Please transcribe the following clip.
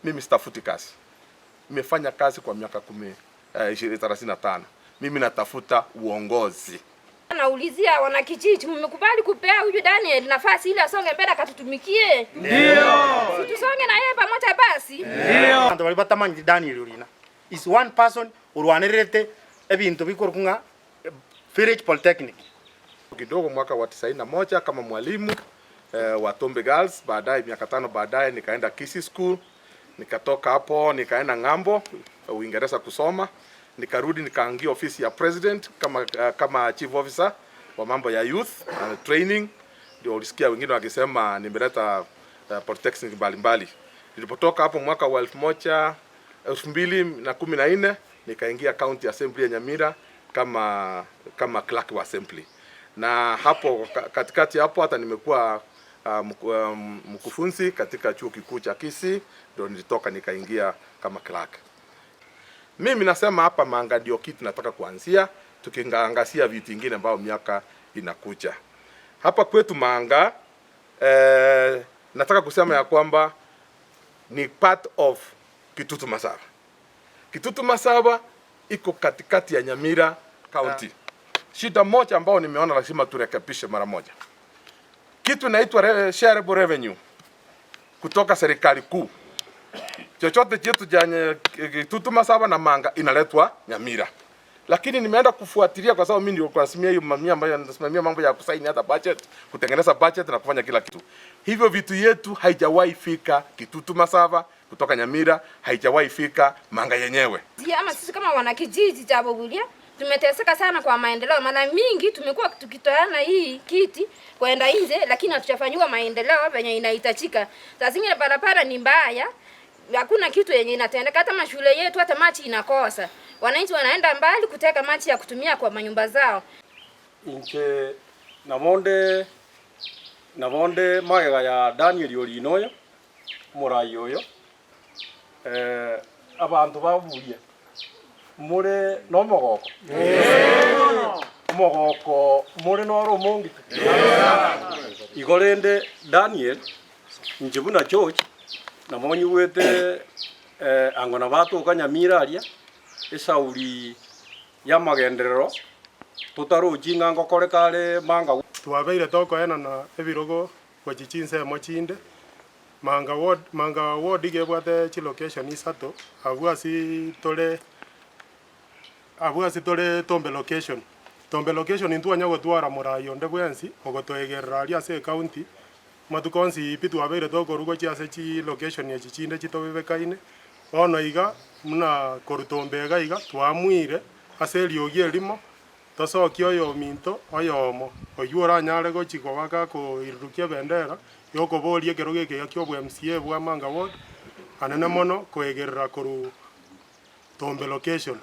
Mimi sitafuti kazi, nimefanya kazi kwa miaka 10, 35. Mimi natafuta uongozi. Naulizia wanakijiji, mmekubali kupea huyu Daniel nafasi ili asonge mbele akatutumikie? Ndio. Si tusonge na yeye pamoja basi? Ndio. Abanto baria batamanyeti Daniel Orina is one person orwanererete ebinto bikorokwa ng'a Village Polytechnic. Kidogo mwaka wa 91 kama mwalimu wa Tombe Girls. Baadaye miaka 5 baadaye nikaenda Kisii School, nikatoka hapo nikaenda ng'ambo Uingereza kusoma, nikarudi nikaingia ofisi ya president kama chief officer wa mambo ya youth and training. Ndio ulisikia wengine wakisema nimeleta polytechnic mbalimbali. Nilipotoka hapo mwaka wa 2014 nikaingia county assembly ya Nyamira kama clerk wa assembly, na hapo katikati hapo hata nimekuwa mkufunzi katika chuo kikuu cha Kisii, ndio nilitoka nikaingia kama clerk. Mimi nasema hapa Manga ndio kitu nataka kuanzia, tukiangazia vitu vingine ambayo miaka inakuja. Hapa kwetu Manga, nataka kusema ya kwamba ni part of Kitutu Masaba. Kitutu Masaba iko katikati ya Nyamira County. Shida moja ambayo nimeona lazima turekebishe mara moja, kitu inaitwa shareable revenue kutoka serikali kuu. Chochote chetu cha Kitutu Masaba na Manga inaletwa Nyamira, lakini nimeenda kufuatilia kwa sababu mimi ndio kusimamia hiyo mamia ambayo nasimamia mambo ya kusaini hata budget, kutengeneza budget na kufanya kila kitu. Hivyo vitu yetu haijawahi fika Kitutu Masaba kutoka Nyamira, haijawahi fika Manga yenyewe. Ama sisi kama wanakijiji cha Bobulia tumeteseka sana kwa maendeleo. Mara mingi tumekuwa tukitoana hii kiti kwenda nje, lakini hatujafanyiwa maendeleo venye inahitajika. Saa zingine barabara ni mbaya, hakuna kitu yenye inatendeka. Hata mashule yetu hata maji inakosa, wananchi wanaenda mbali kuteka maji ya kutumia kwa manyumba zao. Inche nabonde magega ya Daniel Orina oyo omorai oyo, abanto baburia more nomogoko omogoko more noro omonge igo rende Daniel inche buna George namonyigwete, ango nabatoka Nyamira aria esauri ya magenderero tutarochi ng'a ngokoreka are manga. Twabeire tokoenana ebirogo gochi chinsemo chinde Manga ward. Manga ward iga ebwate chilocation isato. Abwo ase tore, abwo ase tore Tombe location. Tombe location intwanya gotwara morai onde bwensi ogotoegerera aria ase ecounty matuko onsi pi twabeire tokorwa gochia ase chilocation echi chinde chitobebekaine. Bono iga muna korwa Tombe iga iga twamwire ase eriogi erimo tosokie oyominto oyomo oywo oranyare gochi koba gakoirurukia ebendera yokoboria ekero geke kia obwa MCA bwa Manga ward anene mono koegerera korwa Tombe location.